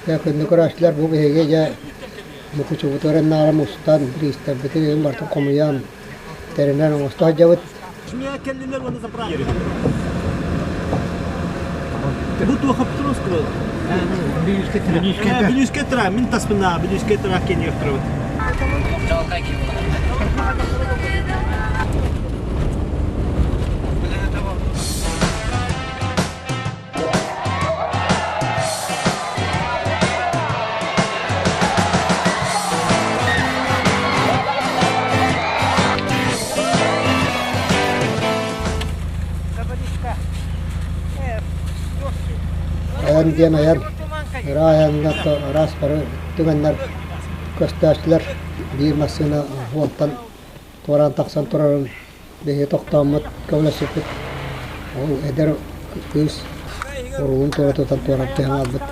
Дьэ, күндү көрөөччүлэр, бу биһиги дьэ Мукучубутугар наара мустан, бириистэрбитин барытын хомуйан, тэринэн оҥосто сылдьабыт. Бу туох Петровского? Бүлүүскэ тыра, мин таспынаа, Бүлүүскэ тыра киэниэр турабыт. Айан диэн айан, ыраах айаҥҥа араас бары түгэннэр көстөөччүлэр биир массыына уонтан туораан тахсан турарын Биһиги тохтооммут, көмөлөспүппүт. Ол эдэр кыыс уруулун туора тутан туорар түһэн хаалбыт.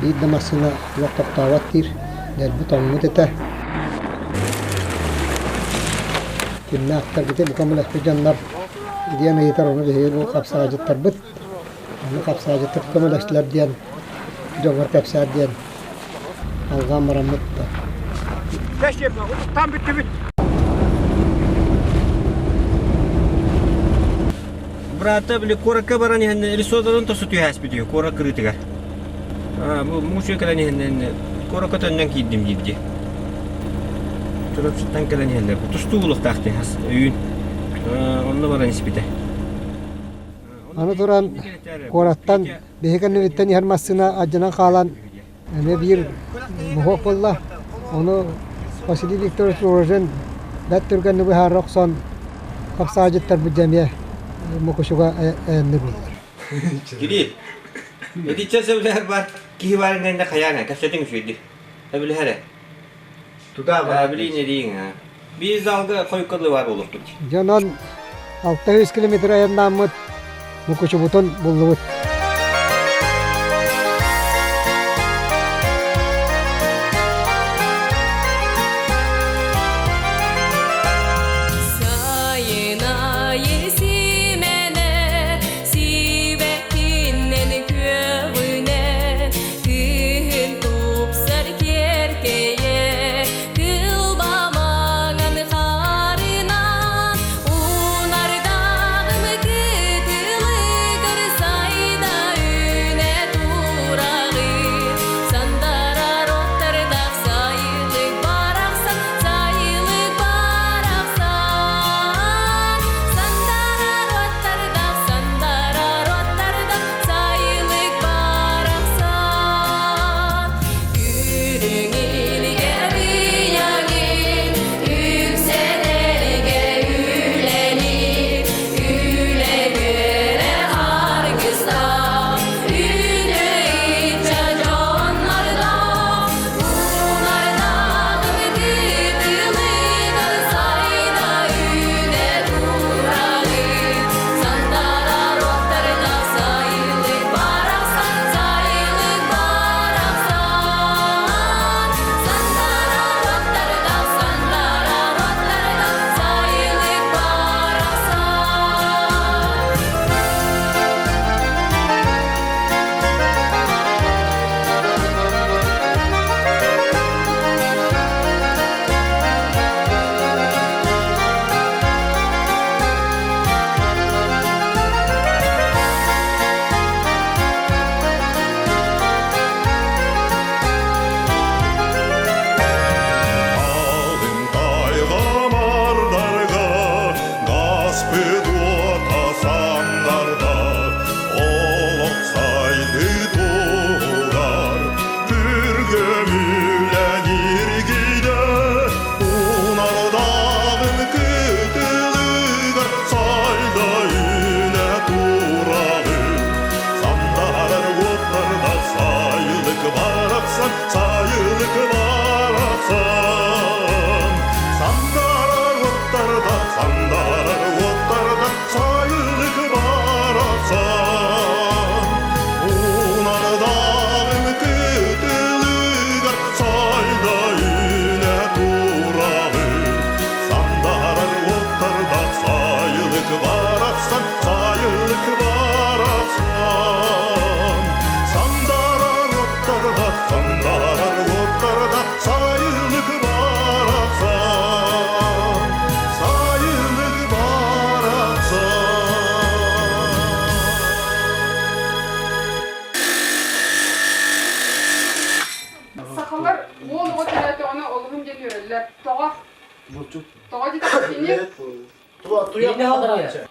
Биир да массыына олох тохтообот диир. Дэлби тоҥмут этэ. Кимнээхтэргитий бу көмөлөспүт дьоннор диэн ыйытар, ону биһиги бу хапсаҕадьыттарбыт. Ону хапсаҕадьыттар көмөлөстүлэр диэн дьоҥҥор кэпсээр диэн алҕаан бараммыт да. Там бүттүбүт. Брата били куоракка баран иһэн ресторан тосу түһээспит үһү куорат кырыытыгар. Бу муус кэлэн иһэн куоракка төннөн киирдим диирди. Чурапчыттан кэлэн иһэллэр. Тустуу булуохтаах дии өйүүн. Онно баран испитэ. Аны туран куораттан биһиги кэннибиттэн иһэр массыына алдьанан хаалан эмиэ биир моһуок буолла. Ону Василий Викторович Рожин бэрт түргэнник быһаара охсон хапсаадьыттарбыт дьэ эмиэ Мукучуга айанныы буллар. Кири, итиччэ сөбүлэһэр бар киһи баар иннинэ хайаан кэпсэтиҥ үчүгэйдик. Сөбүлэһэр Туда Билиин эрииҥ Биир залга хойукка дылы баар буолуохпут. Дьонон 600 километр айаннааммыт Мукучубутун буллубут. Сайын симэнэ, сибэккинэн күөҕүнэн, күһүн тупсар киэркэйэ, Кылбамаҥан харынан, унардаҕым кытылыгар сайда.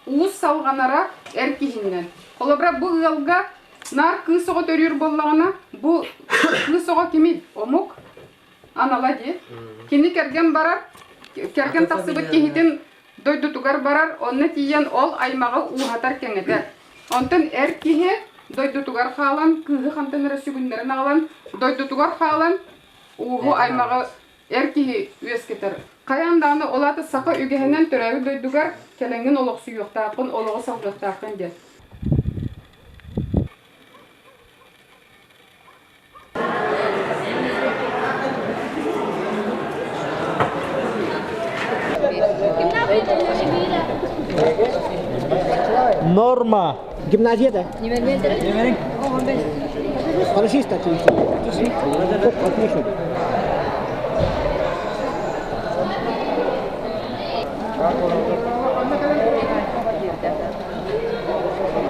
Уус салҕанара эр киһиннэн. Холобура, бу ыалга наар кыыс оҕо төрүүр буоллаҕына, бу кыыс оҕо кимий? Омук анала дии. Кини кэргэн барар, кэргэн тахсыбыт киһитин дойдутугар барар, онно тиийэн ол аймаҕы ууһатар кэҥэтэр. Онтон эр киһи дойдутугар хаалан, кыыһы хантан эрэ сүгүннэрэн аҕалан, дойдутугар хаалан ууһу аймаҕы эр киһи үөскэтэр. Хайаан даҕаны ол аата саха үгэһинэн төрөөбүт дойдугар кэлэҥҥин олохсуйуохтааххын, олоҕу салгыахтааххын диэн. Норма. Гимназия да? Хорошиста. Отлично.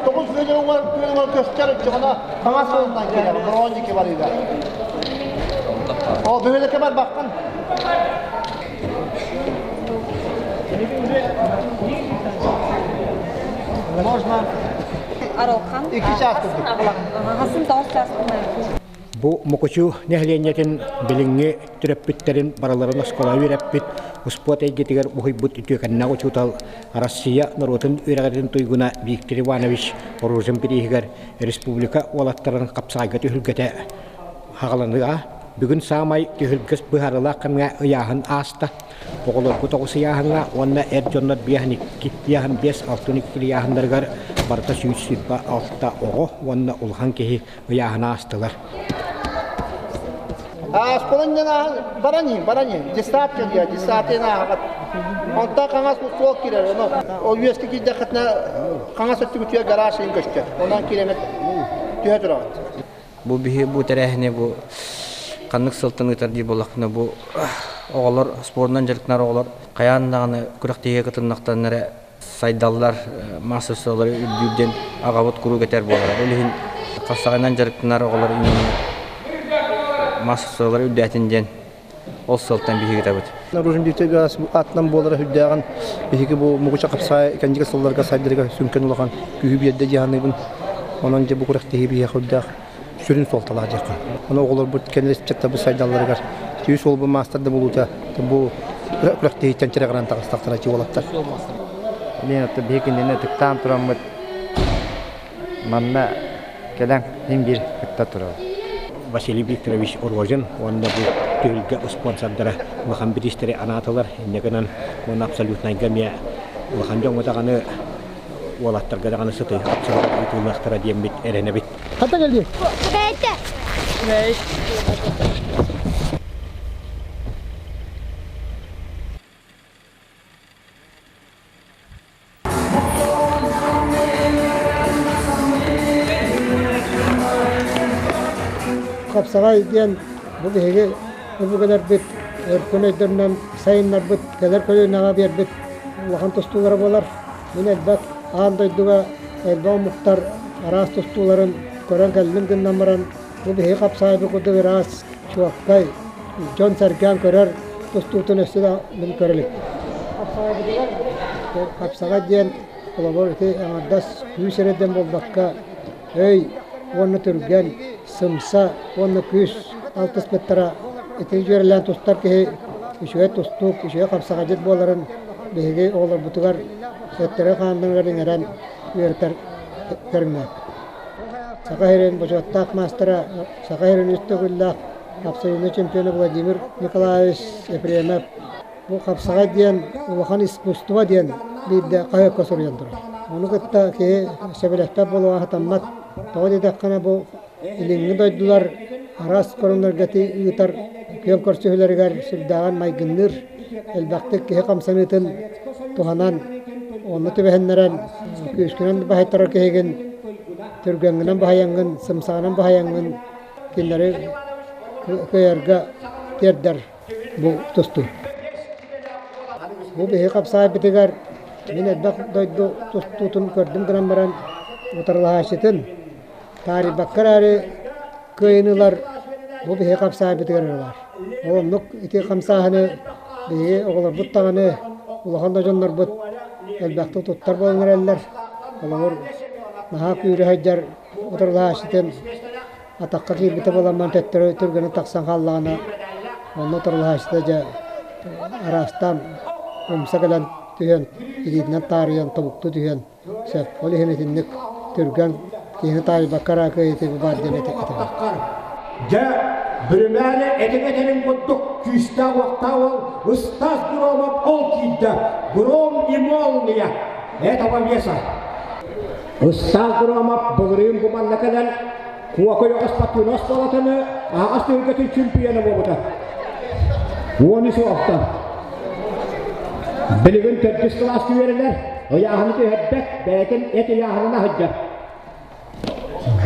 Тоҕус миллион күөлүгэр көстөр ыччаҕына хаҥас суолунан киирэр, броники барыыга. Ол бөһүөлэккэ барбаккын. Можно. Аралхан. Икки чаас курдук. Хасын тоҕус чаас Бу Мукучу нэһилиэнньэтин билиҥҥи төрөппүттэрин барыларын оскуола үөрэппит, успуорт эйгэтигэр уһуйбут үтүөкэннээх учуутал, Россия норуотун үөрэҕирин туйгуна Виктор Иванович Рожин бирииһигэр республика уолаттарын хапсаҕайга түһүлгэтэ хаҕаланыаҕа. Бүгүн саамай түһүлгэс быһаарыылаах кэмҥэ ыйааһын ааста. Оҕолорго тоҕус ыйааһыҥҥа уонна эр дьоннор биэһин икки, ыйааһын биэс, алтын икки ыйааһыннарыгар барыта 126 оҕо уонна улахан киһи ыйааһына аастылар. Ааспылын баран баран десант кэлиэ, десантын ааҕат. Онтон хаҥас суол киирэр, ону ол үөскэ киирдэххитинэ хаҥас өттүгүтүгэр гараж иһин көстөр. Онон киирэммит түһэ тураҕыт. Бу биһи бу тэрээһини бу ханнык сылтан ыытар диир буоллахпына бу оҕолор спордунан дьарыктанар оҕолор хайаан даҕаны күрэхтэһиигэ кытыннахтарына эрэ сайдаллар, массовстволары үрдүүр диэн аҕабыт куруук этэр буолара. Ол иһин хасаҕынан дьарыктанар оҕолор именно массовстволары үрдээтин диэн ол сылтан биһиги ыытабыт. Ружин Викторович атынан буолара үрдээҕин биһиги бу Мугуча хапсаай кэнники сылларга сайдарыгар сүҥкэн улахан күүһү биэрдэ дии саныыбын. Онон дьэ бу күрэхтэһии биһиэхэ үрдээх сүрүн суолталаах диэххэ. Ону оҕолорбут кэнники ыччаттарбыт сайдалларыгар сүүс уолбу маастар да булуута бу күрэхтэһииттэн тирэҕирэн таҕыстахтара дии уолаттар. Мин ото биһи кинини ытыктаан тураммыт манна кэлэн син биир кытта турабыт. Василий Викторович Рожин уонна бу түһүлгэ спонсордара улахан бириистэри анаатылар. Инньэ гынан уонна абсолютнайга эмиэ улахан дьоҥҥо даҕаны уолаттарга даҕаны сытыы хапсыһар ыытыллыахтара диэммит эрэнэбит. Хата кэлиэ. Хапсаҕай диэн бу биһиги өбүгэлэрбит өркөн өйдөрүнэн сайыннарбыт, кэлэр көлүөнэҕэ биэрбит улахан тустуулара буолар. Мин элбэх аан дойдуга элбэх омуктар араас тустууларын көрөн кэллим гынан баран, бу биһиги хапсаайбыт курдук ыраас, чуоккай, дьон сэргээн көрөр тустуутун өссө да мин көрө иликпин. Хапсаҕай диэн холобур ити аҥардас күүс эрэ диэн буолбакка, өй уонна түргэн, сымса уонна күүс алтыспыттара ити дьүөрэлээн тустар киһи үчүгэй тустуук, үчүгэй хапсаҕайдьыт буоларын биһиги оҕолорбутугар эттэрэ-хааннарыгар иҥэрэн үөрэтэр көрүҥнээх. Саха сирин бочуоттаах маастара, Саха сирин үс төгүллээх абсолютнай чемпиона Владимир Николаевич Ефремов бу хапсаҕай диэн улахан искусство диэн биирдэ хаһыакка суруйан турар. Ону кытта киһи сөбүлэспэт буолуоҕа сатаммат. Тоҕо диэтэххинэ бу илиҥҥи дойдулар араас көрүҥнэргэ ыытар күөн көрсүһүүлэригэр сүрдээҕин майгынныыр, элбэхтик киһи хамсаныытын туһанан, онно түбэһиннэрэн күүскүнэн баһыйтарар киһигин түргэҥҥинэн баһыйаҥҥын, сымсаҕынан баһыйаҥҥын кинилэри кыайарга тиэрдэр бу тустуу. Бу биһиги хапсаайбытыгар мин элбэх дойду тустуутун көрдүм гынан баран утарылаһааччытын таарыйбакка эрээри кыайыыны ылар бу биһиги хапсаайбытыгар эрэ баар. Ол оннук ити хамсааһыны биһиги оҕолорбут даҕаны, улахан да дьоннорбут. элбэхтик туттар буолан эрэллэр. Холобур, наһаа күүрэ сылдьар утарылаһааччытын атахха киирбитэ буоламман төттөрү түргэнэ тахсан хааллаҕына, онно утарылаһааччыта дьэ араастаан умса кэлэн түһэн, илиитинэн таарыйан, тобуктуу түһүөн сөп. Ол иһин итинник түргэн киһини таайбакка эрэ кыайыытыы баар диэн этэбин. Дьэ, бүрүмээни этиҥ этэрин курдук күүстээх уохтаах уол Ыстаас Громов ол киирдэ. Гром и молния. Этого веса. Ыстаас Громов былырыын бу манна кэлэн Куокуй оҕус оскуолатыны аһаҕас түһүлгэтин чемпиона буолбута. 13 оҕохтон. Билигин төрдүс кылааска үөрэнэр, ыйааһыны түһэрбэт, бэйэтин эт ыйааһынына сылдьар.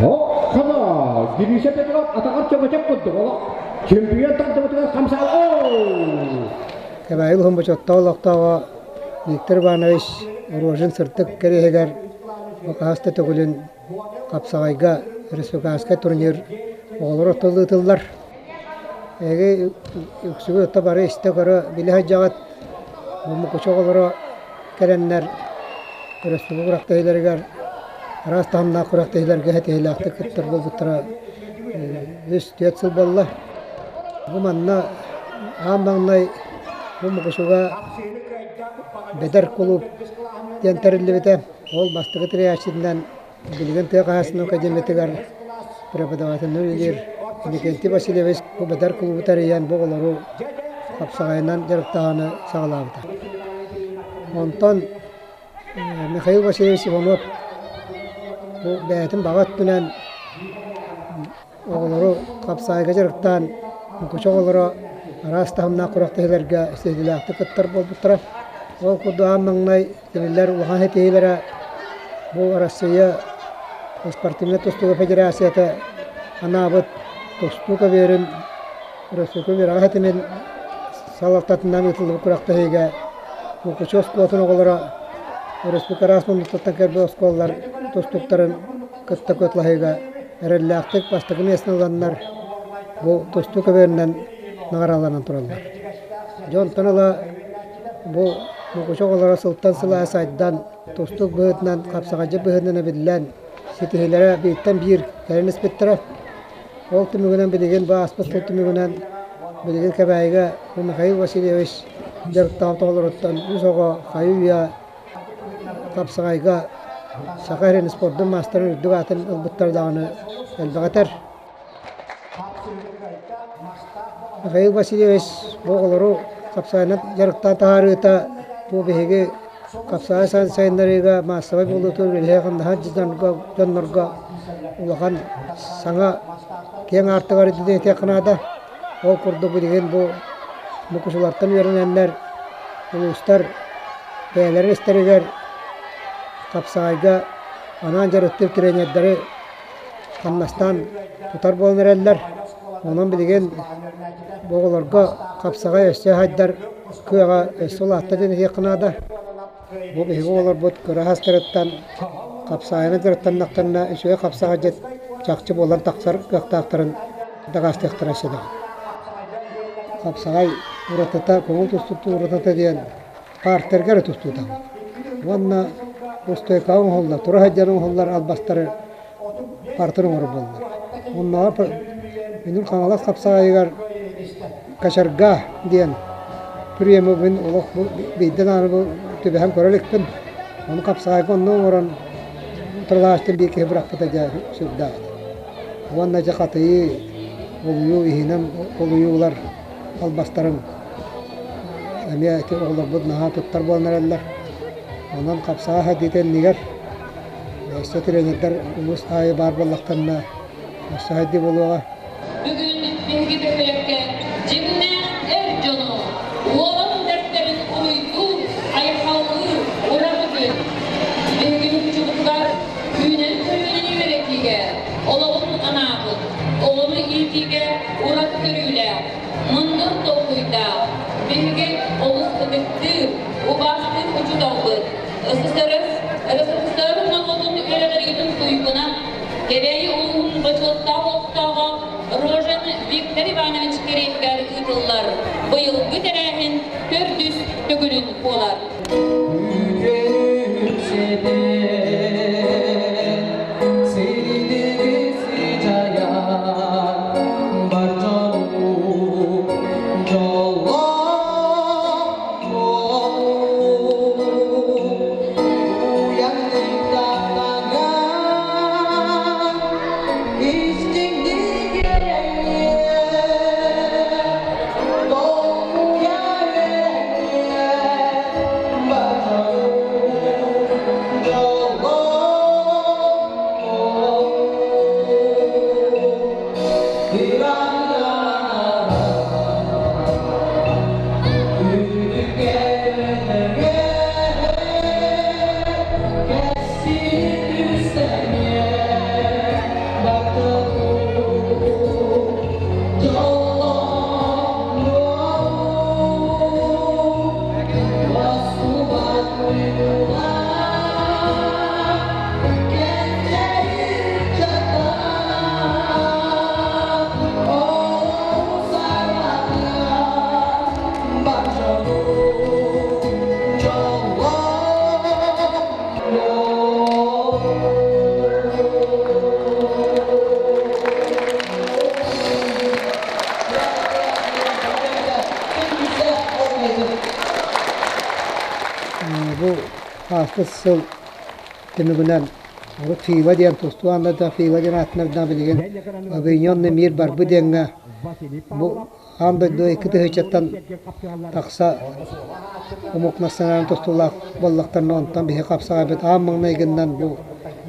О, хана, Гриша Петров атаҕар чөҥөчөк курдук олох чемпион тардыбытыгар хамсаал оо! Кэбээйи улуһун бочуоттаах олохтооҕо Виктор Иванович Рожин сырдык кэриэһигэр бу хаһыс да төгүлүн Хапсаҕайга республиканскай турнир оҕолор ортолуу ыытыллар. Эһиги үксүгүт отто бары истэ-көрө билэ сылдьаҕыт. Бу Мукучу оҕолоро кэлэннэр өрөспүүбүлүкэ күрэхтэһиилэригэр араас таһымнаах күрэхтэһиилэргэ ситиһиилээхтик кыттар буолбуттара үс-түөрт сыл буолла. Бу манна аан маҥнай бу Мукучуга Бэдэр кулууп диэн тэриллибитэ. Ол бастакы тэрийээччитинэн билигин тыа хаһаайыстыбатын академиятыгар преподавателинэн үлэлиир Иннокентий Васильевич бу Бэдэр кулуубу тэрийэн бу оҕолору хапсаҕайынан дьарыктааһыны саҕалаабыта. Онтон Михаил Васильевич Иванов бу бэйэтин баҕа өттүнэн Оҕолору хапсаайга дьарыктаан Мукучу оҕолоро араас таһымнаах күрэхтэһиилэргэ ситиһиилээхтик кыттар буолбуттара. Ол курдук аан маҥнай кинилэр улахан ситиһиилэрэ бу Россия спортивнай тустууга федерацията анаабыт тустуу көбүөрүн Өрөспүүбүлүкэ үөрэҕэ ситимин салалтатынан ыытыллыбыт күрэхтэһиигэ Мукучу оскуолатын оҕолоро өрөспүүбүлүкэ араас муннуктартан кэлбит оскуолалар тустууктарын кытта куоталаһыыга эрэллээхтик бастакы миэстэни ыланнар бу тустуу көбүөрүнэн наҕарааланан тураллар. Дьэ онтон ыла бу Мукучу оҕолоро сылтан сыл аайы сайдан, тустуук быһыытынан, хапсаҕайдьыт быһыытынан эбиллэн, ситиһиилэрэ бииртэн биир кэлэн испиттэрэ. Ол түмүгүнэн билигин бу ааспыт сыл түмүгүнэн билигин Кэбээйигэ Михаил Васильевич дьарыктаах оҕолоруттан үс оҕо хайы-үйэ Хапсаҕайга Саха сирин спордун маастарын үрдүк аатын ылбыттар даҕаны элбэх этэр. Михаил Васильевич бу оҕолору хапсаҕайынан дьарыктаан таһаарыыта бу биһиги хапсаҕай сайыннарыыга маассабай буолуутун үлэһэ-хамнаһа дьоннорго улахан саҥа киэҥ аартыгар этиэххэ наада. Ол курдук билигин бу мукучулартан үөрэнэннэр улуустар бэйэлэрин истэригэр хапсаҕайга анаан дьарыктыыр тренердэри хамнастаан тутар буолан эрэллэр. Онон билигин бу оҕолорго хапсаҕай өссө сайдар кыаҕа өссө улаатта диэн этиэххэ наада. Бу биһиги оҕолорбут кыра саастарыттан хапсаҕайынан дьарыктаннахтарына үчүгэй хапсаҕайдьыт чахчы буолан тахсар кыахтаахтарын дакаастыахтара сөбө. Хапсаҕай уратыта, көҥүл тустууттан уратыта диэн партерга эрэ тустуутабыт. Уонна устуойкаҕа оҥоһуллар, тура сылдьан оҥоһуллар албастары партер оҥорор буоллар. Оннооҕор Үнүр Хаҥалас хапсаҕайыгар Качарга диэн приемы мин олох биирдэ даҕаны бу түбэһэн көрө иликпин. Ону хапсаҕайга онно оҥорон утарылаһааччы биир киһи бырахпыта дьэ сүрдээх этэ. Уонна дьэ хатыйыы, олуйуу иһинэн олуйуулар албастарын эмиэ ити оҕолорбут наһаа туттар буолан эрэллэр. Онон хапсаҕай хайдыыта иннигэр өссө тренердэр улуус аайы баар буоллахтарына өссө хайдыы буолуоҕа. Бүгүн биһиги бөһүөлэккэ дьиҥнээх эр дьону, уолан бэртэрин уруйдуур, айхаллыыр ураты күн. Биһиги мукучубутугар үүнэн көлүөнэни үөрэтиигэ олоҕун анаабыт, оҕону иитиигэ ураты көрүүлээх, мындыр толкуйдаах, биһиги олус ытыктыыр, убаастыыр учууталбыт, СССР РСФСР норуотун үөрэҕириитин туйгуна, Кэбээйи улууһун бочуоттаах олохтооҕо Рожин Виктор Иванович кэриэтигэр ыытыллар быйылгы тэрээһин төрдүс төгүлүн буолар. ааспыт сыл түмүгүнэн урут ФИБА диэн тустуу анныда ФИБА диэн ааттанардаах билигин Объединенный мир барбы диэҥҥэ бу аан дойду икки тыһыынчаттан тахса омук национальнай тустуулаах буоллахтарына онтон биһи хапсаҕайбыт аан маҥнайгыннан бу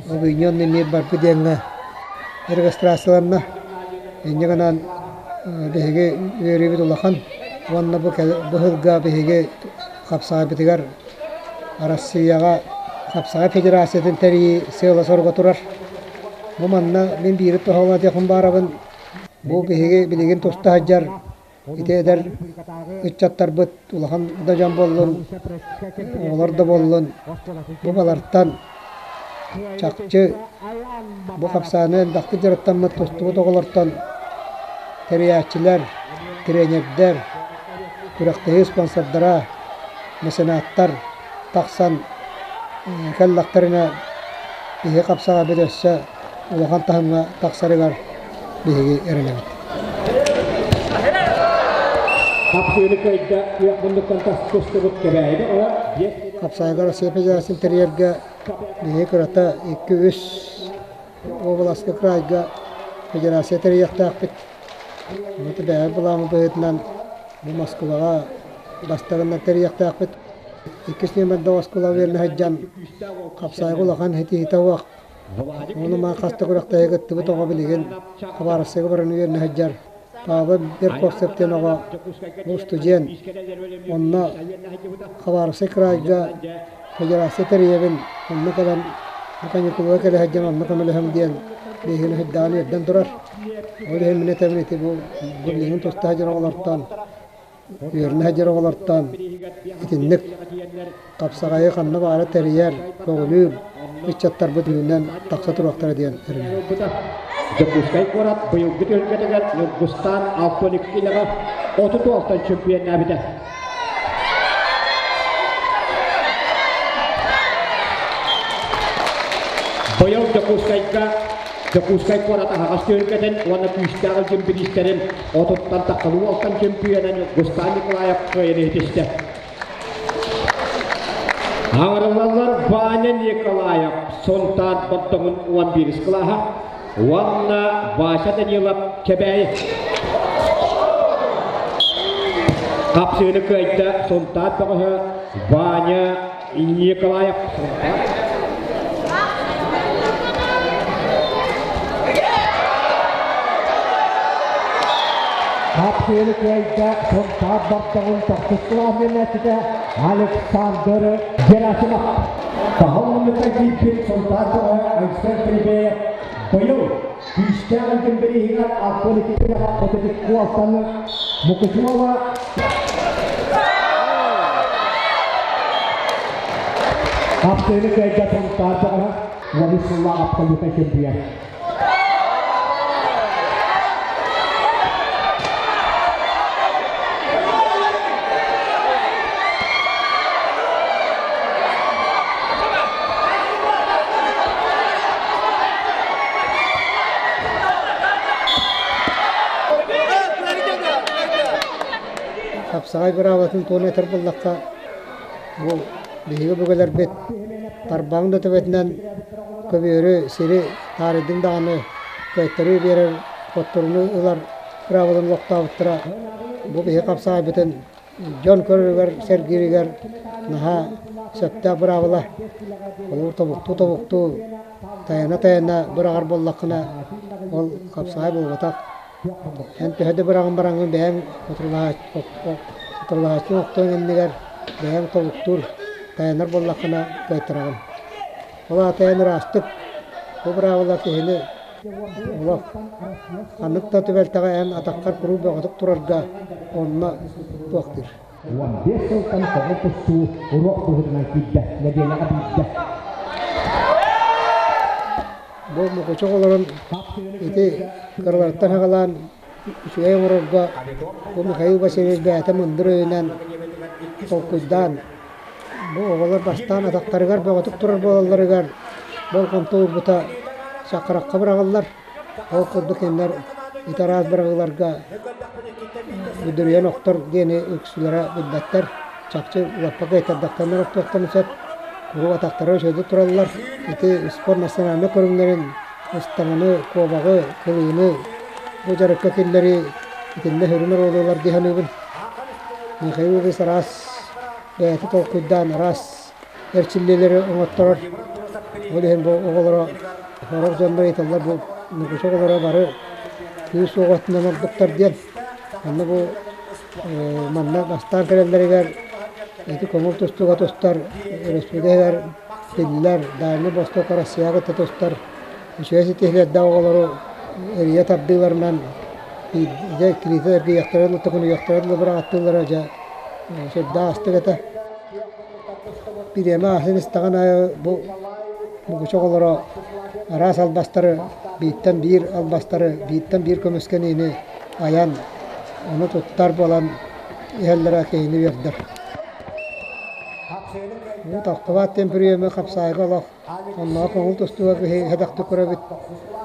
Объединенный мир барбы диэҥҥэ регистрацияланна. Инньэ гынан биһиги үөрүүбүт улахан уонна бу бу сылга биһиги хапсаҕайбытыгар Арассыыйаҕа хапсаҕай федерациятын тэрийии сыала-соруга турар. Бу манна мин биири тоһоҕолотуохпун баарабын. Бу биһиги билигин туста сылдьар ити эдэр ыччаттарбыт улахан да дьон буоллун, оҕолор да буоллун, бу балартан чахчы бу хапсааны элбэхтик дьарыктаммыт тустубут оҕолортон тэрийээччилэр, тренердэр, күрэхтэһии спонсордара, меценаттар тахсан кэллэхтэринэ биһиги хапсаҕайбыт өссө улахан таһымҥа тахсарыгар биһиги эрэнэбит. Хапсаайга Россия Федерациятын тэрийэргэ биһиги кырата 2-3 уобаласка крайга федерация тэрийиэхтээхпит. Ону бэйэ былаамы быһыытынан бу Москваҕа бастакынан тэрийиэхтээхпит. Иккис нүөмэрдээх оскуола үөрэнэ сылдьан хапсаайга улахан ситиһиитэ суох. Ону маа хаста күрэхтэһиигэ кыттыбыт оҕо билигин Хабаровскайга баран үөрэнэ сылдьар. Павел Верховцев диэн оҕо бу устудьуон. Онно Хабаровскай кыраайга федерация тэрийэбин, онно кэлэн бу каникулга кэлэ сылдьан онно көмөлөһөм диэн биһигини сырдаан үөрдэн турар. Ол иһин мин этэбин ити бу билигин туста сылдьар оҕолортон үөрэнэ сылдьар оҕолортон итинник хапсаҕайы ханна баара тэрийэр, көҕүлүүр ыччаттарбыт үүнэн тахса туруохтара диэн эрэнэбин. Дьокуускай куорат быйылгы түһүлгэтигэр Ньургустаан 62 килэҕэ 36 чемпионнаабыта. Быйыл Дьокуускайга Дьокуускай куорат аһаҕас түһүлгэтин уонна күүстээх илдьин бириистэрин отуттан тахсалыы уолтан чөмпүйүөнэ Густав Николаев кыайан иһитистэ. Аҥарыллаллар Ваня Николаев Сунтаар Бордоҥун 11 кылааһа уонна Вася Данилов Кэбээйи. Хапсыыны кыайда Сунтаар бөҕөһө Ваня Николаев. Хапсыыны кыайда Сунтаар Бордоҥун тохсус кылаас үөрэнээччитэ Александр Герасимов. Саха муннукка киирбит Сунтаар бөҕөһө Айсен Трибеев быйыл күүстээх илдьин бирииһигэр 62 32 алтаны Мукучуова Аптыыны кыайда Сунтаар бөҕөһө Уолу сыллаах абсолютнай чемпион. Хапсаҕай быраабатын туона этэр буоллахха, бу биһиги өбүгэлэрбит тарбаҕыҥ да төбөтүнэн көбүөрү, сири таарыйдыҥ даҕаны кыайтарыы биэрэр, хотторууну ылар быраабыланы олохтообуттара. Бу биһиги хапсаҕайбытын дьон көрөрүгэр, сэргииригэр наһаа сөптөөх быраабыла. Холобур, тобуктуу-тобуктуу, тайана-тайана быраҕар буоллаххына, ол хапсаҕай буолбатах. Эн төһө да быраҕан бараҥҥын бэйэҥ хотурлаһааччы охтуоҥ иннигэр бэйэҥ тобуктуур, тайанар буоллаххына кыайтараҕын. Ол аата эн ыраастык бу быраабыла киһини олох ханнык да түбэлтэҕэ эн атаххар куруук бөҕөтүк турарга онно туохтуур. 15 сылтан тоҕо тустуу уруок быһыытынан киирдэ, нэдиэлэҕэ биирдэ. Бу мукучук олорон ити кыраларыттан саҕалаан үчүгэй оҥорорго бу Михаил Васильевич бэйэтэ мындыр өйүнэн толкуйдаан бу оҕолор бастаан атахтарыгар бөҕөтүк турар буолалларыгар болҕомто уурбута саккырахха быраҕыллар. Ол курдук кинилэр ити араас быраҕыыларга бүдүрүйэн охтор диэни үксүлэрэ билбэттэр. Чахчы лаппа кыайтардахтарына охтуохтарын сөп. Куруук атахтара үчүгэйдик тураллар. Ити спорт национальнай көрүҥнэрин ыстаҥаны, куобаҕы, кылыыны бу дьарыкка киллэрии итиннэ сүрүн оруолу ылар дии саныыбын. Михаил Ильич араас бэйэтэ толкуйдаан араас эрчиллиилэри оҥотторор. Ол иһин бу оҕолоро сорох дьоннор ыйыталлар бу Нукус оҕолоро бары күүс уоҕуттан ордуктар диэн. Онно бу манна бастаан кэлэллэригэр ити көҥүл тустууга тустар өрөспүүбүлүкэлэр биллэр Дальний Восток Россияҕа кытта тустар үчүгэй ситиһиилэрдээх оҕолору эрийэ тардыыларынан дьэ кириитэ эргийиэхтэрэ токунуйуохтара дылы быраҕаттыыллара дьэ сүрдээх астык этэ. Бириэмэ ааһан истэҕин аайы бу Мукучу оҕолоро араас албастары бииртэн биир албастары бииртэн биир көмүскэниини айан ону туттар буолан иһэллэрэ киһини үөрдэр. Бу тохтубат диэн бүрүөмү хапсаайга олох оннооҕо көҥүл тустууга киһи сэдэхтик көрөбүт.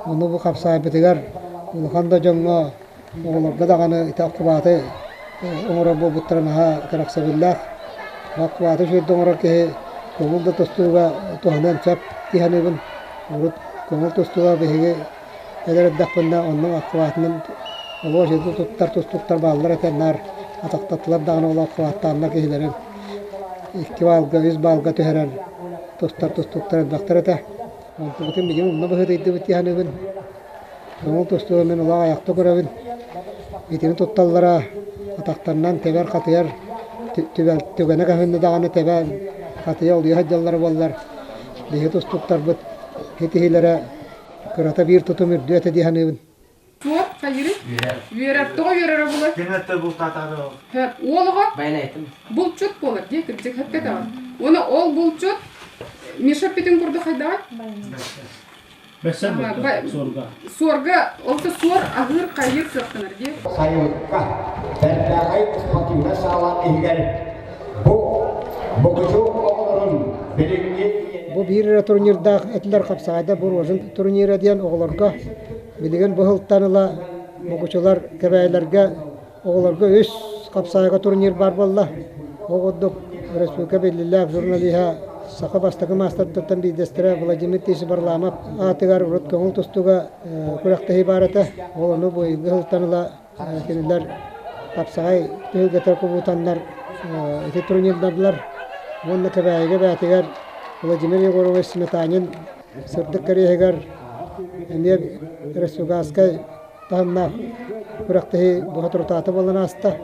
Ону бу хапсаайбытыгар улахан да дьоҥҥо, оҕолорго даҕаны ити аккубааты оҥорор буолбуттара наһаа кэрэхсэбиллээх. Аккубааты үчүгэйдик оҥорор киһи көҥүл да тустууга туһаныан сөп дии саныыбын. Урут көҥүл тустууга биһиги Эдэр эрдэхпинэ онно акылаатынан олох дьиэти туттар тустууктар бааллар этэ наар атахтаттылар даҕаны ол акылааттааннар киһилэрин икки баалга, үс баалга түһэрэн тустар тустууктар элбэхтэр этэ. Онтубутун билигин умна быһыытыйдыбыт дии саныыбын. Көҥүл тустууга мин олох айахта көрөбүн. Итини тутталлара атахтарынан тэбэр хатыйар түгэнэ көһүннэ даҕаны тэбэн хатыйа олуйа сылдьаллара буоллар биһиги тустууктарбыт ситиһиилэрэ Кырата биир тутум үрдүө этэ дии саныыбын. Суох, хайырый? Үөрэр. Тоҕо үөрэрэ булар? Ким бултаатаҕа ол? Уол оҕо булчут буолар дии кырдьык сөпкө этэҕин. Уонна ол булчут Миша эппитин курдук хайдаҕай? Бэссэн суорга. Суорга, ол да суор аһыыр хайыыр кыахтанар дии. Сайылыкка бэртээхэй спортивнай саала иһигэр бу Мукучу оҕолорун билиҥҥи Бу биир эрэ турнирдаах этилэр хапсаҕайда бу Рожин турнира диэн оҕолорго билигин бу сылтан ыла Мукучулар Кэбээйилэргэ оҕолорго үс хапсаҕайга турнир баар буолла. Ол курдук республика биллиилээх журналиһа саха бастакы маастардартан биирдэстэрэ Владимир Тисович Варламов аатыгар урут көҥүл тустууга күрэхтэһии баар этэ. Ол ону быйылгы сылтан ыла Кинилэр хапсаҕай түһүлгэтэ кубутаннар ити турнирдардылар уонна Кэбээйигэ бэйэтигэр Владимир Егорович Сметанин сырдык кэриэһигэр эмиэ республиканскай таһымнаах күрэхтэһии буһа турутаата буолан ааста.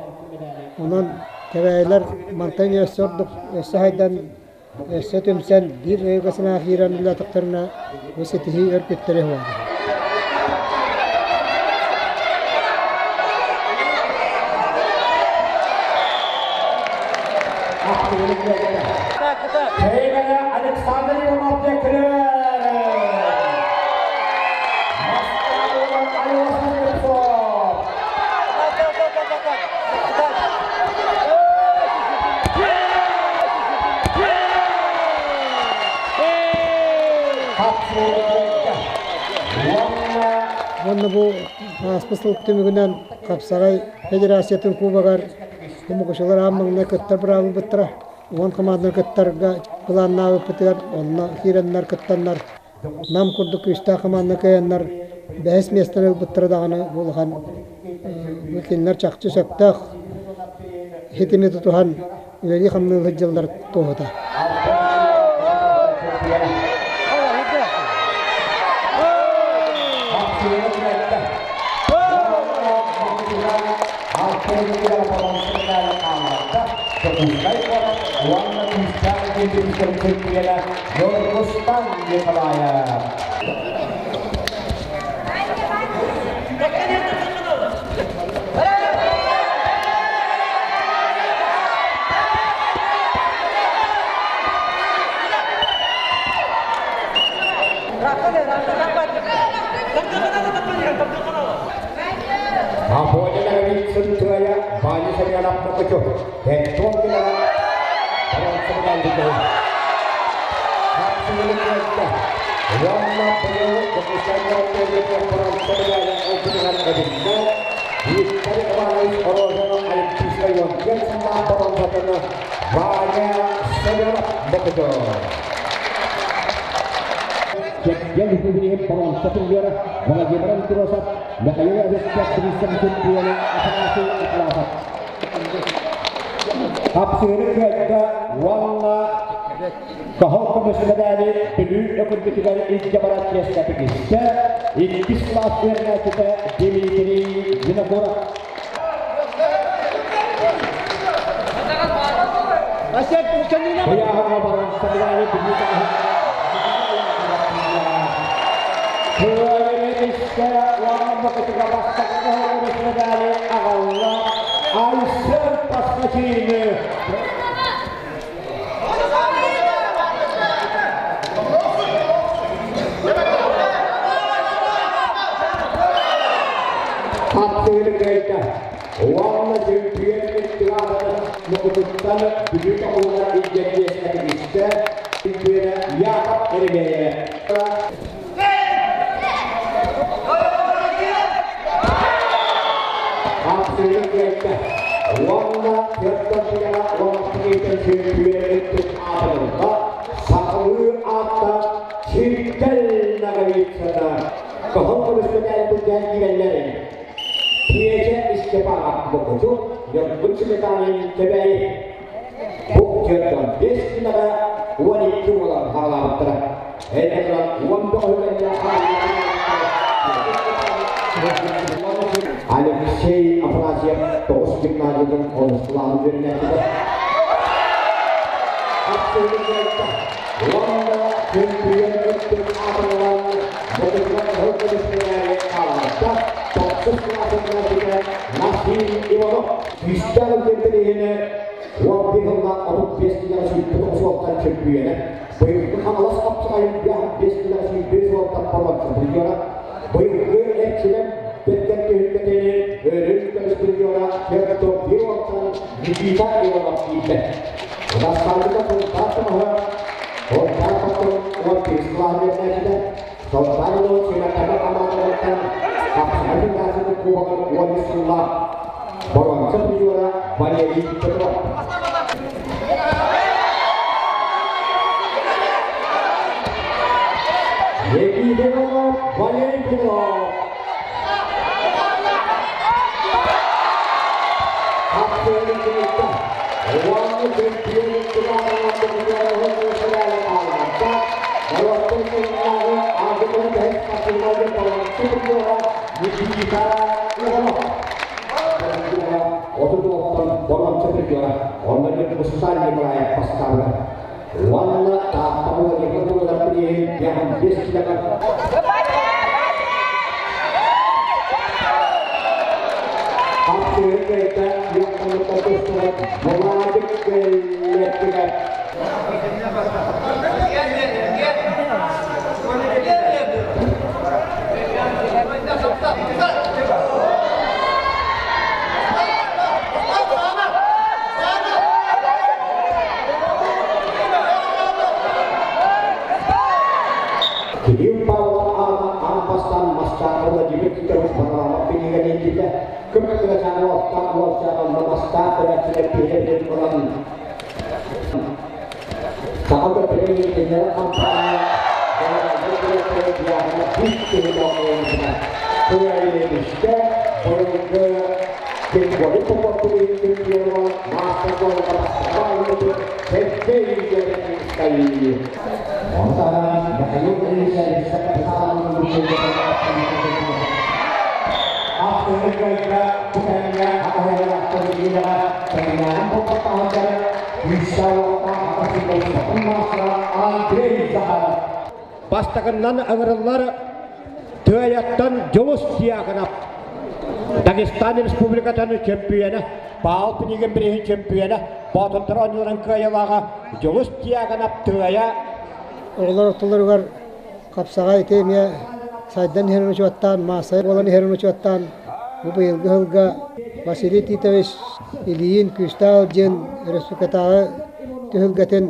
Онон Кэбээйилэр мантан өссө ордук өссө хайдан өссө түмсэн биир өйгө санаа киирэн үлэлээтэхтэринэ бу ситиһии өр күттэри уһуоҕа. Александр Иванов Уонна бу ааспыт сыл түмүгүнэн Хапсаҕай Федерациятын кубогар Мукучулар аан маҥнай кыттар быраабылбыттара. Уон команданы кыттарга былааннаабыппытыгар онно киирэннэр кыттаннар Нам курдук күүстээх хамаанда кыайаннар бэһис миэстэни ылбыттара даҕаны бу улахан бу кинилэр чахчы сөптөөх ситими тутуһан үлэлии-хамныы сылдьаллар туоһута. Уонна күүстээх Ньургустан Николаев. Афоня Ноговицын тыайа Ваня Семенов Мукучу Хектон Уонна быйыл Дьокуускайга эбиннэ Виктор Иванович Рожанов Олимпийскай уон биэс сыллаах боруонсатыны Ваня Семенов Мокутов. Чемпион Республики боруонса призера Владимир Андросов, Михаил Авестов Кристиан чемпиона Афанасий Атласов. Хапсыыры кыайда уонна Кыһыл көмүс мэдээли Бүлүү өкүлбүтүгэр илдьэ барар чиэскэ тигистэ иккис кылаас үөрэнээччитэ Дмитрий Винокуров. Ыйааһыҥҥа баран сабыдыалы Бүлүү Кыайыы уонна Мокутуга бастакы кыһыл көмүс мэдээли аҕалла Айсен Поскачины. Хаттыыр кыайда. Уонна чөмпүйүөн кыттыгаатын Мукутуттан Бүлүү тоҕуһугар илдьэн биэскэ тигистэ. Чөмпүйүөнэ Яков Еремеев. Хапсыырын кыайда. Уонна Кыртан уонна чөмпүйүөн аатырылла сахалыы ааттаах Сирдэл Ноговицына кыһыл көмүс мэтээл былдьаан киирэллэрин Киэчэ Степанов Мокучу Ньургун Сметанин Кэбээйи бу 45 кинигэ 12 уолан хаалаабыттара. Эймэкран уон бөҕөһүгэннэ Алексей Афанасьев тоҕус гимназиятын онус кылааһын үөрэнээччитэ. Уонна чөмпүйүөн өттүн аатырылан Модутугар кыһыл көмүс мэтээли хаалларда тохсус кылаас үөрэнээччитэ Насим Иванов. Күүстээх үлгэрдэриһини 11 сыллаах 35 килэҕэ сүүрбүт оҕус чөмпүйүөнэ Быйылгы Хаҥалас хапсаҕайын 5 килэҕэ 105 уолтан боруонса призера, быйылгы Эрчимэн бэргэн түһүлгэтини өрүс көмүс призера Чертов уолтан Никита Иванов киирдэ. Бастаабыта Сунтаар Тумаһа, Сунтаар Хотун 11 кылааһын үөрэнээччитэ, Сунтаар улууһун Симэккэ хамаандаларыттан Хапсаҕай федерациятын кубогын 13 сыллаах боруонса призера Валерий Петров. Никитинов Валерий Петров. Уонна чемпион Никита Иванов. Отут боруонса призера, онно Мусса Николаев бастаабыта. Уонна Тааттабыла Николаев яхан бес килограмм. Хапсыыры Владик Лепкинов. Кирилл Павлов аан бастаан Мастаах Владимир Титович Парламов кинигэлиирбитэ көмө-кырачаан уолтаах уолчаан Мастаах көрөөччүлэр биһирэбилин ылан Саха көппүтэ хампаанньа генеральнай директора Диана үс киһи болҕойбута. Кыайыылыышка быйылгы Григорий Попов чемпиона мастер Сергей Егорский. Онтон Михаил Ильич Бастакыннан ыҥырыллар Тыайаттан Дьулус Дьяконов, Дагестан Республикатын чөмпүйүөнэ, Паал Пинигин бирииһин чөмпүйүөнэ, Боотурдар оонньууларын кыайыылааҕа Дьулус Дьяконов Тыайа Оҕолор ортолоругар хапсаҕай ити эмиэ сайдан иһэрин учуоттаан, маассабай буолан иһэрин учуоттаан, бу быйылгы сылга Василий Титович Ильин Күүстээх Ылдьыын республикатааҕы түһүлгэтин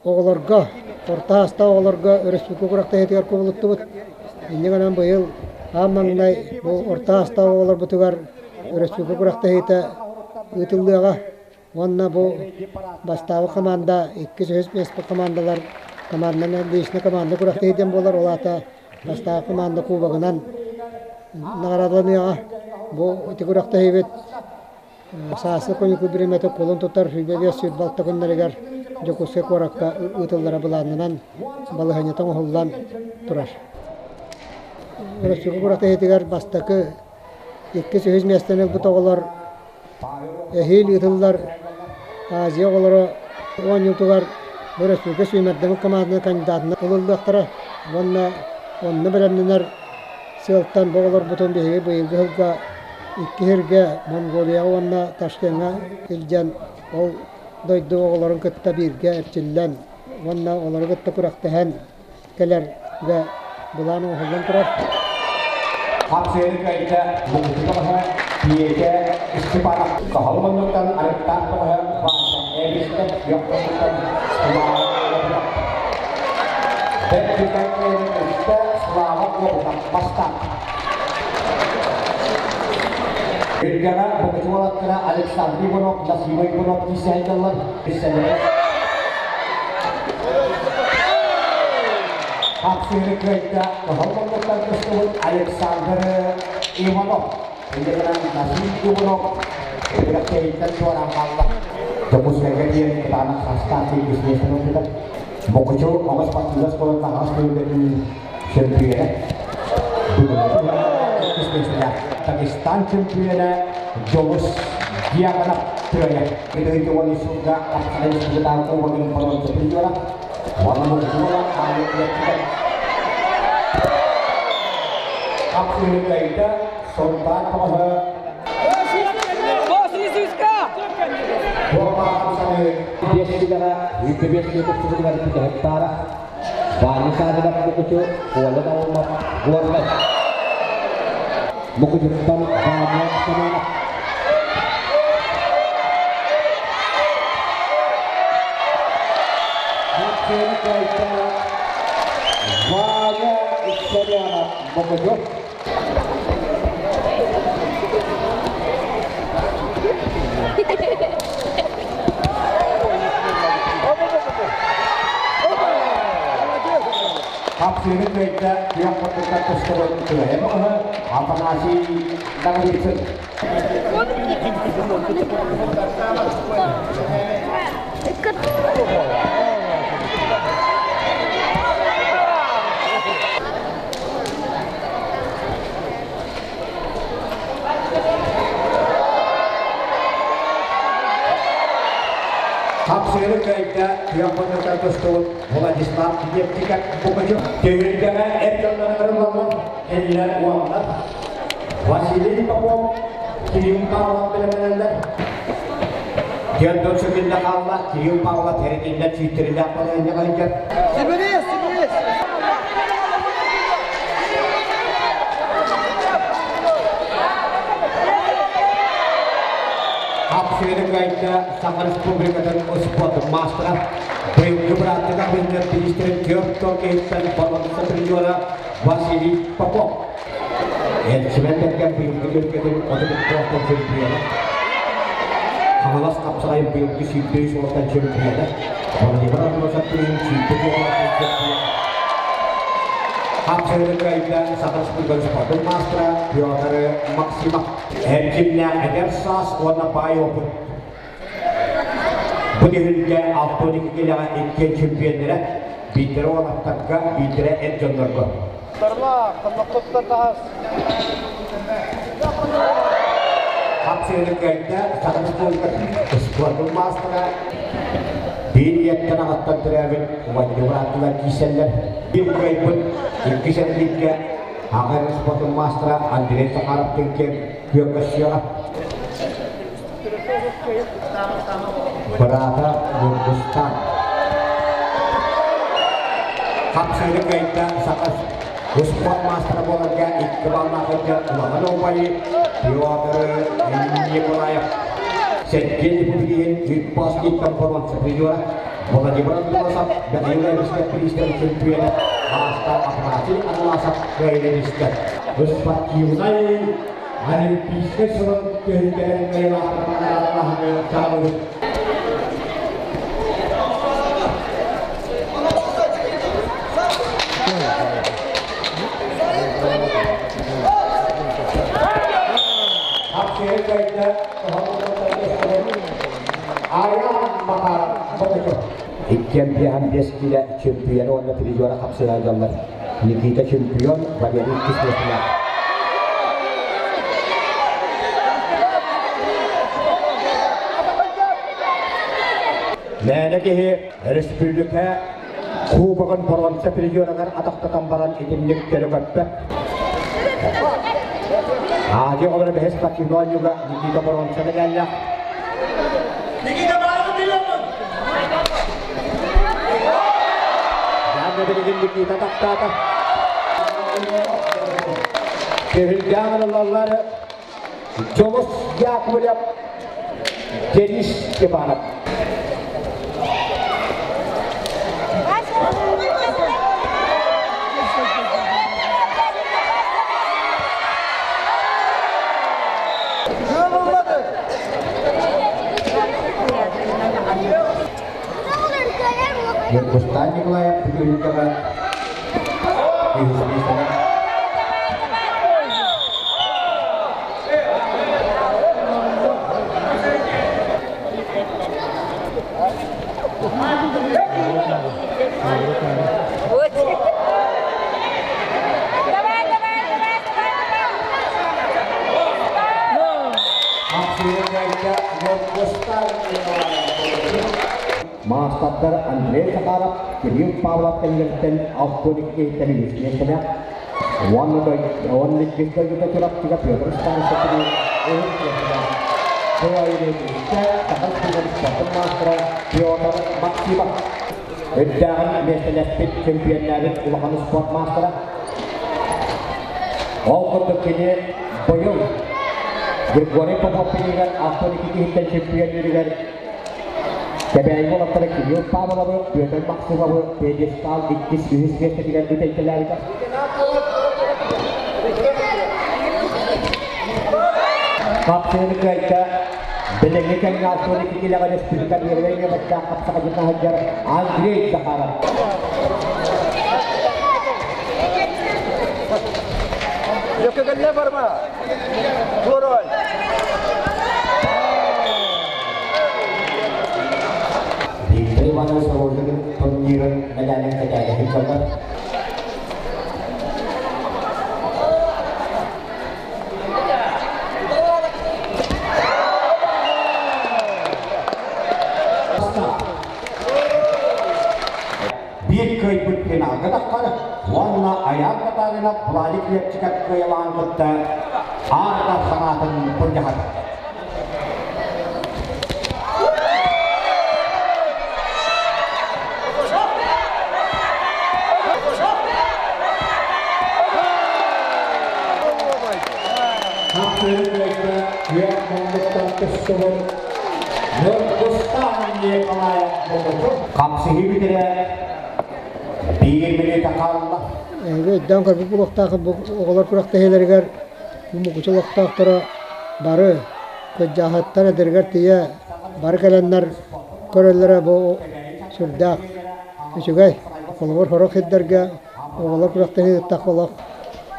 оҕолорго, орто саастаах оҕолорго өрөспүүбүлүкэ күрэхтэһиитигэр кубулуттубут. Инньэ гынан быйыл аан маҥнай бу орто саастаах оҕолорбутугар өрөспүүбүлүкэ күрэхтэһиитэ ыытыллыаҕа. Уонна бу бастаабы команда, иккис, үһүс миэспэ командалар команданан личный команда күрэхтэһии диэн буолар. Ол аата бастаабы команда кубогынан наҕараадаланыаҕа. Бу ити күрэхтэһиибит сааскы күнүкү бириэмэтэ кулун тутар 25-26 күннэригэр Дьокуускай куоракка ыытыллара былааннанан, балаһыанньата оҥоһуллан турар. Өрөспүүбүлүкэ күрэхтэһиитигэр бастакы, иккис, үһүс миэстэни ылбыт оҕолор эһиил ыытыллар Азия оҕолоро оонньуутугар өрөспүүбүлүкэ сүүмэрдэммит команданы кандидатынан ылыллыахтара уонна онно бэлэмнэнэр сыалтан бу оҕолорбутун биһиги быйылгы сылга икки сиргэ Монголияҕа уонна Ташкеҥҥа илдьэн ол дойду оҕолорун кытта бииргэ эрчиллэн уонна олору кытта күрэхтэһэн кэлэргэ былаан оҥоһуллан турар. Хапсыаны кыайда Мукучу Пиэтэ Степанов Каһал муннуктан арыттаах тоҕоһо Вася Эбистэн күөх муннуктан Слава Бэрт Түргэн үстэ Слава Куобутов бастаан. Үргэҕэ Мукучу уолаттара Александр Иванов, Насима Иванов тиисэһэллэр. Хапсыһыны кыайда Кыһыл муннуктан көстүбүт Александр Иванов. Иннинэн Насим Иванов күрэхтэһииттэн туораан хаалла. Дьокуускайга диэн кытаанах састаах бизнесмен ылбыта. Мукучу оҕус спортивнай оскуолатын аҕыс түһүлгэтин чөмпүйүөнэ. Иккис миэстэлээх Дагестан чөмпүйүөнэ Дьулус Диагонов тыайа. Кытыһыйды уон сылга Апсалай республикатааҕы уобалын боруонса призера. Уонна Мукучула аайы үөттүлэр. Хапсыһыкайда Сунтаар тоҕоһо Биэс силэҕэ 25 метр гектара Ваня Савинов Мукучу, Коля Наумов, Горнай. Мукучуттан Ваня Семенов. Максим Кайта, Ваня Семенов, Мукучу. Хапсыыны кыайда күөх муннукка тустубут Кыайа бөҕөһө Афанасий Ноговицын. Хапсыыны кыайда күөх муннукка тустубут Владислав Лептиков Букачев. Түһүлгэҕэ эр дьоннор ырыллаллар, кинилэр уоннар. Василий Попов, Кирилл Павлов бэлэмнэнэллэр. Диэн сөкүннэ хаалла, Кирилл Павлов тэритиллэр сүүттэрилээх балаһыанньаҕа сылдьар. Сибирис, Сибирис! Хапсыыны кыайда Саха Республикатын спорт маастара, быйылгы бырааттык ахыннар министрин түөрт тол киһиттэн боруонса призера Василий Попов. Эрчимэн Бэргэн быйылгы түөлбэтин 34 чемпиона. Хаҥалас хапсаҕайын быйылгы 103 уолтан чемпиона. Владимир Андросов күнүн 101 уолтан чемпиона. Хапсаҕайы кыайда Саха Республикатын спордун маастара Петр Максимов. Эрчимнээх эдэр саас уонна баай опыт. Бу түһүлгэ 62 килэҕэ иккиэн чемпионнара, биирдэрэ уолаттарга, биирдэрэ эр дьоннорго. Хапсыыны кыайда Саха Республикатын спордун маастара, биир ийэттэн аҕаттан төрөөбүт убайдыы бырааттылар киирсэллэр. Биир кыайбыт иккис эргииргэ аҕа спортун маастара Андрей Захаров киэн күөн көрсүөҕэ. Быраата Ньургустаан. Хапсыыны кыайда Саха успуорт маастара буоларга икки баллаах сылдьар улахан убайы Петр Николаев. Сергей Липугин Юппаскиттан боруонса призера Владимир Андросов Михаил Эвисков бириистэрин чөмпүйүөнэ маастар Афанасий Атласов кыайыылаах Спортивнай Олимпийскай сылын түһүлгэлэрин кыайыылаахтарынан наҕараадалаһыны саҕалыыбыт. 255 киилэ чемпионы уонна призера хапсыһаллар. Никита чемпион, Валерий иккис миэстэлээх. Мээнэ киһи республика Кубогын боруонса призерыгар атахтатан баран итинник көрө көппөт. Азия оҕолоро бэһис спортивнай оонньууга Никита боруонса медаллаах. Никита бааргын билэммин! Жанна билигин Никита таптаата. Түһүлгэҕэ ылаллар Дьолус Яковлев, Денис Степанов. Ньургустан Николаев бүгүҥҥэ үһүс миэстэни Маастардар Андрей Захаров, Кирилл Павлов кэннилэриттэн 62 иһиттэн үһүс миэстэлээх уонна уонна иккис дойдута Чурапчыга Петр Старостин үһүс миэстэлээх. Сыл Саха спортын маастара Петр Максимов. Үрдээҕин миэстэлэспит чемпионнээбит улахан спорт маастара. Ол курдук кини быйыл Григорий Попов пинигэр 62 киһиттэн чемпионнүүрүгэр Кэбээйи уолаттара Кирилл Павловы, Петр Максимовы пьедестал иккис үһүс миэстэтигэр бүтэйтэлээбитэ. Хапсыыны кыайда билиҥҥи кэмҥэ 62 киилэҕэ республика биэрбэй миэбэттээх хапсаҕайдьытына сылдьар Андрей Захаров. Йөккөгөннө барма. Туорой. Виктор Иванович Рожин турнирын медалин кэтээһин дьоллор. Биир кыайбыт финалга таххар уонна Айаан Татаринов Владик Лепчиков кыайылаан кытта аарда санаатын былдьаһар. Хапсыһык күөх муннуктан көстөбөр Ньургустаан Николаев Мумутур хапсыһыы бүтэрэ биир мүнүүтэ хаалла. Эһиги өйдөөн көрбүт буолуохтаах бу оҕолор күрэхтэһиилэригэр бу Мукучу олохтоохторо бары кыдьааһыттар эдэригэр тиийэ бары кэлэннэр көрөллөрө бу сүрдээх үчүгэй. Холобур сорох сирдэргэ оҕолор күрэхтэһии ыттах олох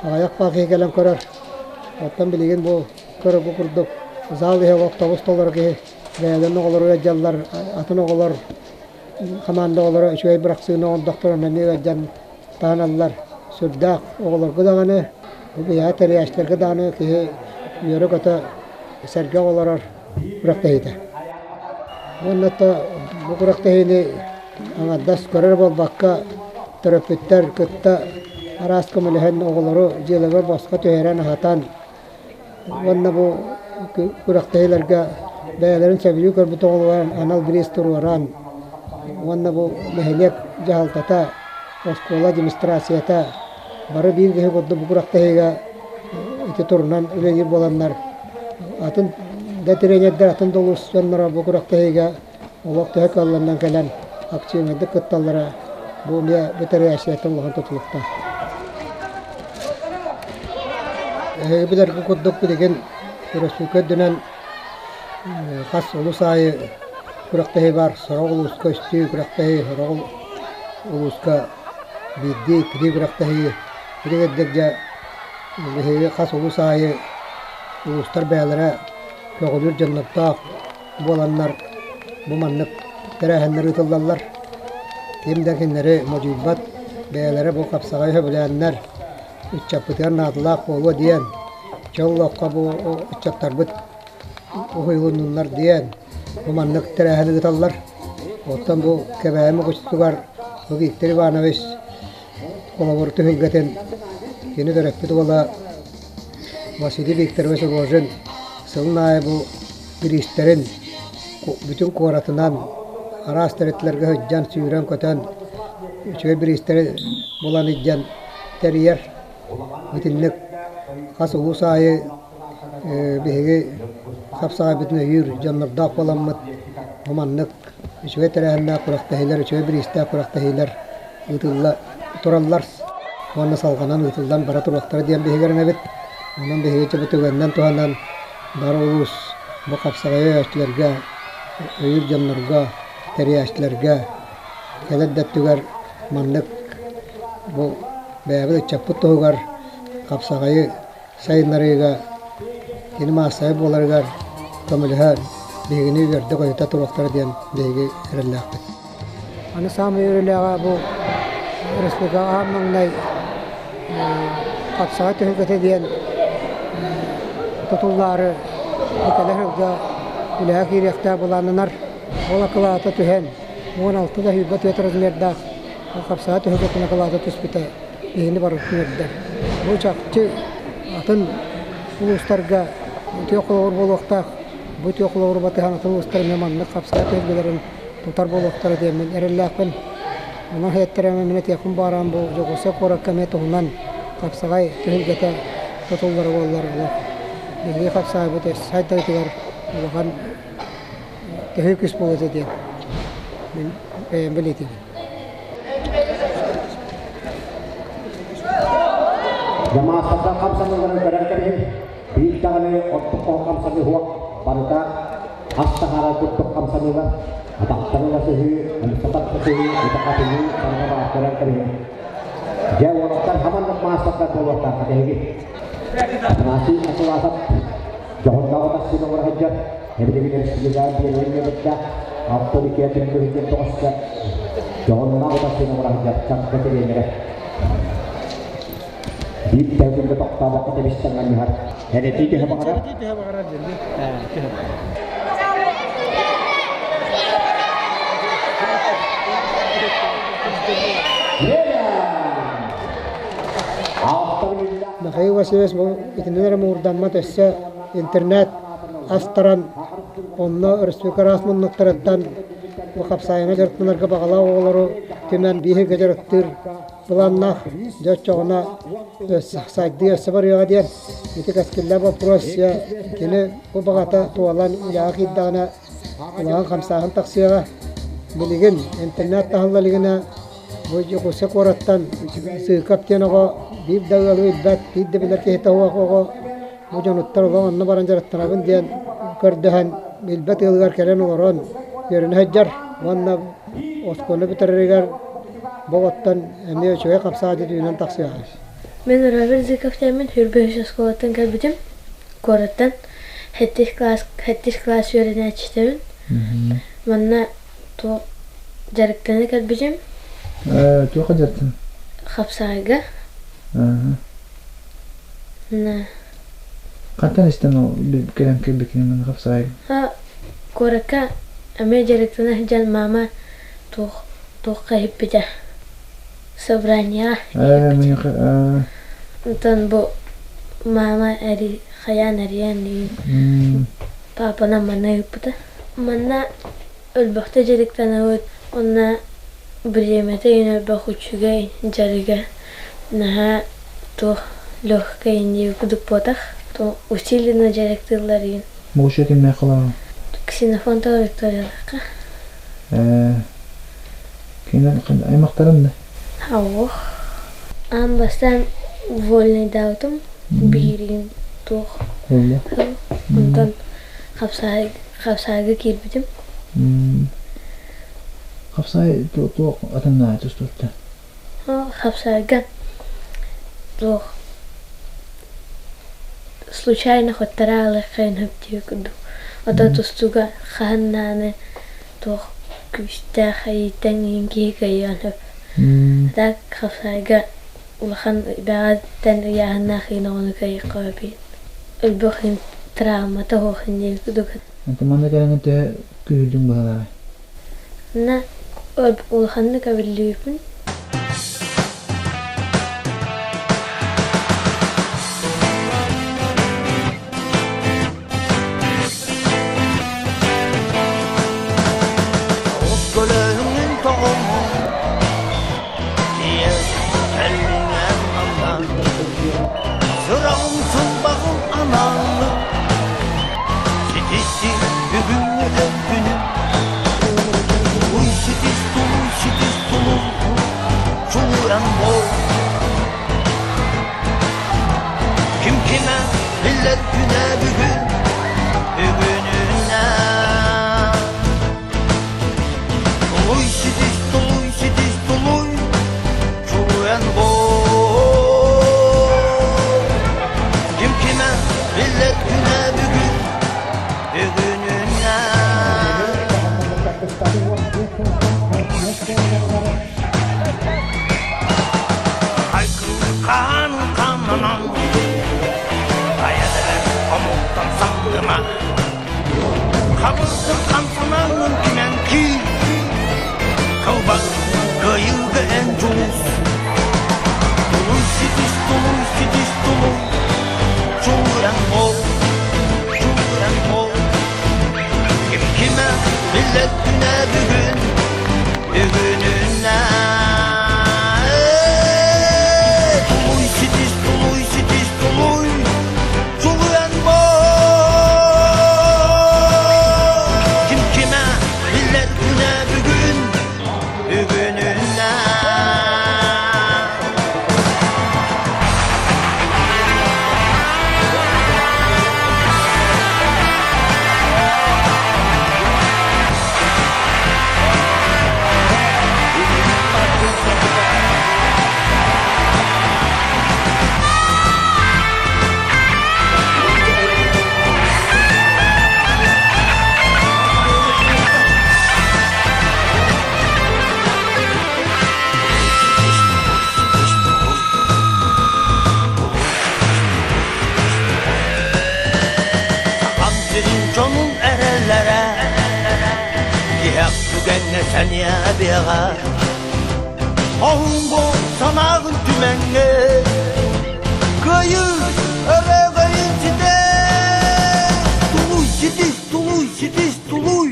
аҕыйах киһи кэлэн көрөр. Оттон билигин бу көрөргө курдук зал иһэ олох тобус толору киһи бэйэлэрин оҕолоро ыалдьаллар, атын оҕолор хамаанда оҕолоро үчүгэй бырахсыыны оҥордохторуна эмиэ ыалдьан таһыналлар. Сүрдээх оҕолорго даҕаны, бу биһиэхэ тэрийээччилэргэ даҕаны киһи үөрэ-көтө сэргэх олорор күрэхтэһиитэ. Уонна то бу күрэхтэһиини аҥардас көрөр буолбакка, төрөппүттэр кытта араас көмөлөһөн оҕолору дьиэлэригэр босхо түһэрэн аһатан уонна бу күрэхтэһиилэргэ бэйэлэрин сөбүлүү көрбүт оҕолорун анал бириис туруоран уонна бу нэһилиэк дьаһалтата, оскуола администрацията бары биир киһи курдук бу күрэхтэһиигэ ити турунан үлэлиир буоланнар атын да тренердэр, атын да улуус дьонноро бу күрэхтэһиигэ олох төһө кыалларынан кэлэн активнайдык кытталлара бу эмиэ бу тэрийээччилэртэн улахан тутулуктаах. Эһиги билэргэ курдук билигин өрөспүүбүлүкэ үрдүнэн хас улус аайы күрэхтэһии баар. Сорох улууска үстүү күрэхтэһии, сорох улууска биирдии, иккилии күрэхтэһии. Ити дьэ биһиги хас улус аайы улуустар бэйэлэрэ көҕүлүүр дьоннордоох буоланнар бу маннык тэрээһиннэр ыытыллаллар. Ким да кинилэри модьуйбат, бэйэлэрэ бу хапсаҕайы сөбүлээннэр, ыччаппытыгар наадалаах буолуо диэн, чөл олоххо бу ыччаттарбыт уһуйулуннулар диэн бу маннык тэрээһин ыыталлар. Оттон бу Кэбээйи Мукучутугар бу Виктор Иванович холобур түһүлгэтин кини төрөппүт уола Василий Викторович Рожин сылын аайы бу бириистэрин бүтүн куоратынан араас тэрилтэлэргэ сылдьан сүүрэн-көтөн үчүгэй бириистэри булан илдьэн тэрийэр. Итинник хас улуус аайы биһиги хапсаҕайбытын өйүүр дьоннордоох буоламмыт бу маннык үчүгэй тэрээһиннээх күрэхтэһиилэр, үчүгэй бириистээх күрэхтэһиилэр ыытылла тураллар уонна салҕанан ыытыллан бара туруохтара диэн биһиги эрэнэбит. Онон биһиги бу түгэнинэн туһанан бары улуус бу хапсаҕайы өйөөччүлэргэ, өйүүр дьоннорго, тэрийээччилэргэ кэлэр да өттүгэр маннык бу бэйэбит ыччаппыт туһугар хапсаҕайы сайыннарыыга кини маассабай буоларыгар көмөлөһөн биһигини үөрдэ-көтүтэ туруохтара диэн биһиги эрэллээхпит. Аны саамай үөрүүлээҕэ бу республика аан маҥнай хапсаҕай түһүлгэтэ диэн тутуллаары бу кэлэр сылга үлэҕэ киириэхтээх былааннанар. Ол акылаата түһэн 16 да 24 размердаах хапсаҕай түһүлгэтин акылаата түспүтэ биһини барытын үөрдэр. Бу чахчы атын улуустарга үтүө холобур буолуохтаах. Бу үтүө холобуру батыһан атын улуустар эмиэ маннык хапсаҕай түһүлгэлэрин тутар буолуохтара диэммин эрэллээхпин. Онон иһиттэрэ мин этиэхпин баҕаран бу Дьокуускай куоракка эмиэ туһунан хапсаҕай түһүлгэтэ тутуллара буоллар олох биһиги хапсаҕайбыт сайдыытыгар улахан төһүү күүс буолуо этэ диэн мин бэйэм бэлиэтиибин. Дьамаастардан хамсаныыларын көрөн кэбиһин, биир даҕаны ордук хоһо хамсаныы суох, барыта ас таһаарар курдук хамсаныылар, атахтан ыла сыһыы, умса тарта сыһыы, ытахатыныы барыта баар көрөн кэбиһин. Дьэ, уолаттар хаманнык маастардар буолуохтааххыт эһиги. Афанасий Акуласов дьоһуннааҕы таксига олоро сылдьар, эбилигин өрөспүүбүлүкэҕэ биэрэн биэрбиттээх, Автоликия түмүгүн тоҕуска дьоһуннаах таксига олоро сылдьар чаҥка тириэньэрэ. Биир тэҥҥэ тохтообокко тэбистэн анньыһар. Эрэтии төһө баҕарар? Төһө баҕарар диэн төһө Михаил Васильевич бу итинэн эрэ муҥурдаммат өссө интернет астаран онно өрөспүүбүлүкэ араас муннуктарыттан бу хапсаайыҥа дьарыктанарга баҕалаах оҕолору түмэн бииргэ дьарыктыыр былааннаах дьэ оччоҕуна сайдыы өссө барыаҕа диэн ити кэскиллээх боппуруос кини бу баҕата туолан үлэҕэ киирдэҕинэ улахан хамсааһын тахсыаҕа. Билигин интернет таһылла илигинэ бу Дьокуускай куораттан Сыыкап диэн оҕо биир да ыалы билбэт, биир да билэр киһитэ суох оҕо бу дьонуттар олох онно баран дьарыктанабын диэн көрдөһөн билбэт ыалыгар кэлэн олорон үөрэнэ сылдьар уонна оскуола бүтэрэригэр бу оҕоттон эмиэ үчүгэй хапсаҕай үүнэн тахсыаҕа. Мин Роберт Зыковтаймын Хүрбэһис оскуолаттан кэлбитим. Куораттан сэттис класс, сэттис класс үөрэнээччитэбин. Манна туох дьарыктана кэлбитим. Туохха дьарыктан? Хапсаҕайга. На. Хантан истэн ол кэлэн кэлбиккин манна хапсаҕайга? Куоракка эмиэ дьарыктана сылдьан мама туох туохха иһиппитэ. Собранияҕа. Онтон бу мама эри хайаан эрийэн диин папанан манна ыыппыта. Манна өлбөхтө дьарыктанабыт уонна бириэмэтэ иһин элбэх үчүгэй дьарыга наһаа туох легкай иннии кудук буотах усиленно дьарыктыыллар иһин. Муша кимнээх холоон? Ксенофонтова Викториялаахха. Кинилэр аймахтарын да? Ауох. Аан бастаан вольнайдаабытым биирин туох. Онтон хапсаайга киирбитим. Хапсаай туох атыннаа тустуутта? Хапсаайга туох случайно хоттара алыаххайын хөп диир курдук. Ото тустууга хаһан даҕаны туох. Күүстээх эйиттэн иһин киһи кыайыан сөп. Так хапсаайга улахан бэҕэттэн ыйааһыннаах иһин оҕону кыайыахха сөп. Өлбөх иһин травмата суох диэн курдук. Онтон манна кэлэҥҥин төһө күүһүрдүҥ быһыылааҕый? На улаханнык эбиллибиппин. Көлөһүҥүн тоҕоҥун Тиийэн кэллиҥэн манна Сыраҕын сылбаҕын анааны Ситисси бүгүҥҥү өттүнү Уй ситис тулуй ситис тулуй Чулуйан бол Ким кимэ биллэр күнэ бүгүн Бүгүнүнэ Тулуй ситис тулуй ситис тулуй Чулуйан бол Ким кимэ биллэр күнэ бүгүн Бүгүнүнэ Хаан хананан Хайа омуктан саптыма Хабырсыр хамсанан кимэн киир Кылбас кыайыыга эн дьулус Тулуй ситис тулуй ситис тулуй Чулуйан бол чулуйан бол Ким кимэ биллэр күнэ бүгүн Бүгүнүнэ Тулуй ситис тулуй ситис тулуй Тулуйан бол Ким кимэ биллэр күнэ бүгүн Бүгүнүнэ Сахам сирин дьонун эрэллэрэ Тиһэх түгэҥҥэ сэниэ биэҕэ Оһуҥ санааҕын түмэҥҥэ Кыайыы өрөгөйүн ситэ Тулуй ситис, тулуй ситис, тулуй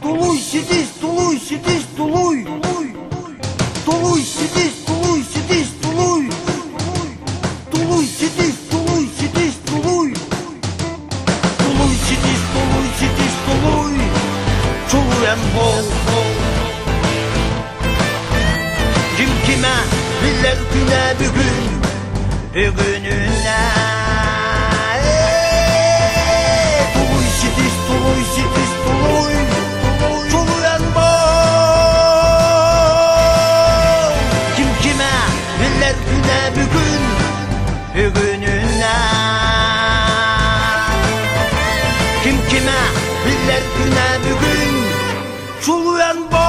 Тулуй ситис, тулуй ситис, тулуй Тулуй ситис, тулуй ситис, тулуй Тулуй ситис, тулуй ситис, тулуй Тулуй ситис, тулуй ситис, тулуй Чулуйан бол Ким кимэ биллэр күнэ бүгүн Бүгүнүнэ Тулуй ситис, тулуй ситис, тулуй Тулуйан бол Ким кимэ биллэр күнэ бүгүн Бүгүнүнэ Ким кимэ биллэр күнэ бүгүн Чулуйан бол.